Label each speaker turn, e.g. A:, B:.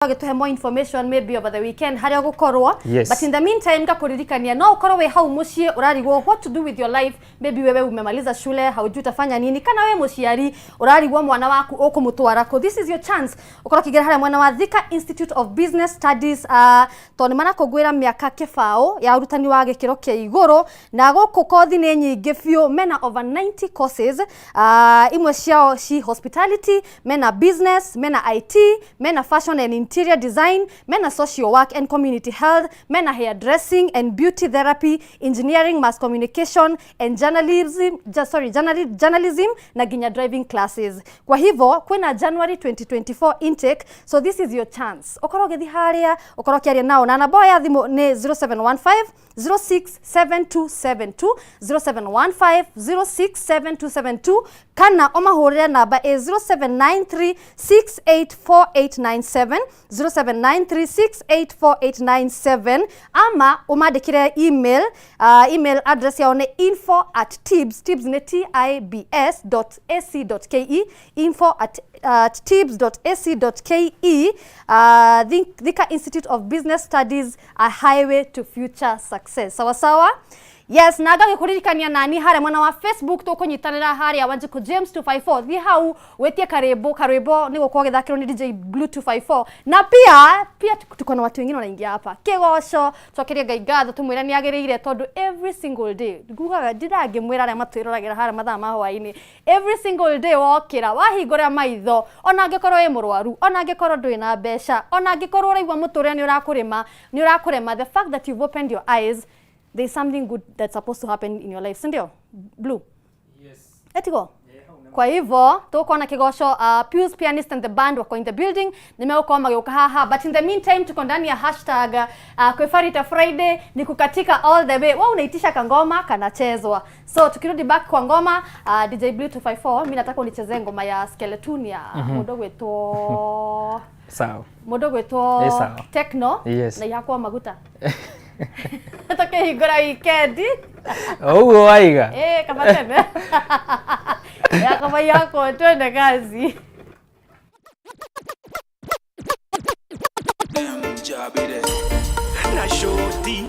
A: Agĩtũhe more information maybe over the weekend harĩa ũgũkorwo. But in the meantime, ngakũririkania no ũkorwo wĩ hau mũciĩ ũrarigwo what to do with your life. Maybe wewe umemaliza shule, haujui utafanya nini, kana we mũciari ũrarigwo mwana waku ũkũmũtwara kũ. This is your chance. Ũkorwo ũkĩingĩra harĩa mwena wa Thika Institute of Business Studies, tondũ nĩ marakũngũĩra mĩaka 20 ya ũrutani wa gĩkĩro kĩa igũrũ, na gũkũ kothi nĩ nyingĩ biũ. Mena over 90 courses. Imwe ciao ci hospitality, mena business, mena IT, mena fashion and interior design, mena social work and community health, mena hair dressing and beauty therapy, engineering, mass communication and journalism, sorry, journalism na nginya driving classes. Kwa hivyo kwina January 2024 intake, so this is your chance. Ukorwo ũgĩthiĩ harĩa, ũkorwo ũkĩaria nao, na namba ya thimũ nĩ 0715 067272, 0715 067272, kana ũmahũrĩre namba ĩ 0793 684897, 0793 684897, ama ũmandĩkĩre email. Email address yao nĩ info@tibs, tibs nĩ tibs.ac.ke, info@tibs.ac.ke. Thika Institute of Business Studies, a highway to future success. Sawa sawa. Yes, na ngagĩkũririkania nani harĩa mwena wa Facebook tũkũnyitanĩra harĩa Wanjikũ James 254. Thiĩ hau wĩtie karĩmbo. Karwĩmbo nĩ gũkorwo gĩthakĩrwo nĩ DJ Blue 254, na pia tuko na watu wengine wanaingia hapa. Kĩgoco, cokerie Ngai ngatho, tũmwĩre nĩ agĩrĩire, tondũ every single day ngugaga ndĩrangĩmwĩra arĩa matwĩroragĩra harĩa mathaa ma hwaĩ-inĩ, every single day wokĩra, wahingũra maitho, ona angĩkorwo wĩ mũrwaru, ona angĩkorwo ndũrĩ na mbeca, ona angĩkorwo ũraigua mũtũrĩre nĩ ũrakũrĩma, nĩ ũrakũrema, the fact that you've opened your eyes, there's something good that's supposed to happen in your life, sindio, Blue?
B: Yes.
A: Etigo kwa hivyo tuko na kigoco. Pius Pianist and the band wako in the building, nimegũkorwo magĩũka haha. But in the meantime, tuko ndani ya #Kwifarita Friday, ni kukatika all the way. Wewe unaitisha kangoma, kanachezwa. So tukirudi back kwa ngoma, DJ Blue 254, mimi nataka unichezee ngoma ya Skeleton ya mũndũ gwĩtwo
B: Sawa.
A: Mũndũ gwĩtwo
B: Ĩ, sawa.
A: Techno. Na ihakwo maguta tukĩhingũra weekend.
B: Ũguo waiga.
A: Eh, kama tene ya kama yako, twende kazi.
C: Na shoti.